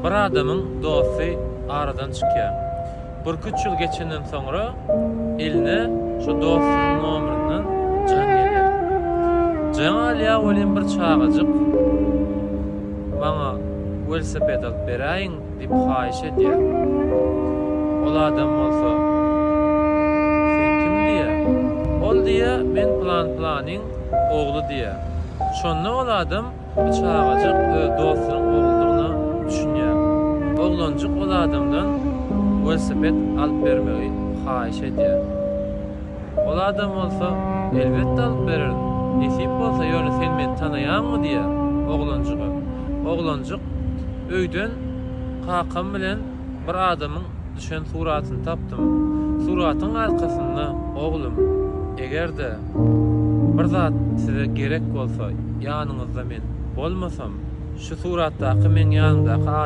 Bir adamyň dosty aradan çykýar. Birküç ýyl geçenden soňra eline şo dostunyň nomerinden jaň gelýär. Jaň alýar welin bir çagajyk maňa welosiped alyp beräýiň diýip haýyş edýär. Ol adam bolsa sen kim diýýär. Ol diýýär men pylan-pylanyň ogly diýýär. Şonda ol adam Bu çagajyk öz dostunyň ogludygyna düşünýär. Oglanjyk ol adamdan welosiped alyp bermegi haýyş edýär. Ol adam bolsa, Elbetde alyp bererin, nesip bolsa, ýöne sen meni tanaýaňmy diýýär oglanjyga. Oglanjyk, Öýden kakam bilen bir adamyň düşen suratyny tapdym. Suratyň arkasynda, Oglum, eger-de bir zat size gerek bolsa, ýanyňyzda men bolmasam, şu suratdaky meň ýanymdaky adam.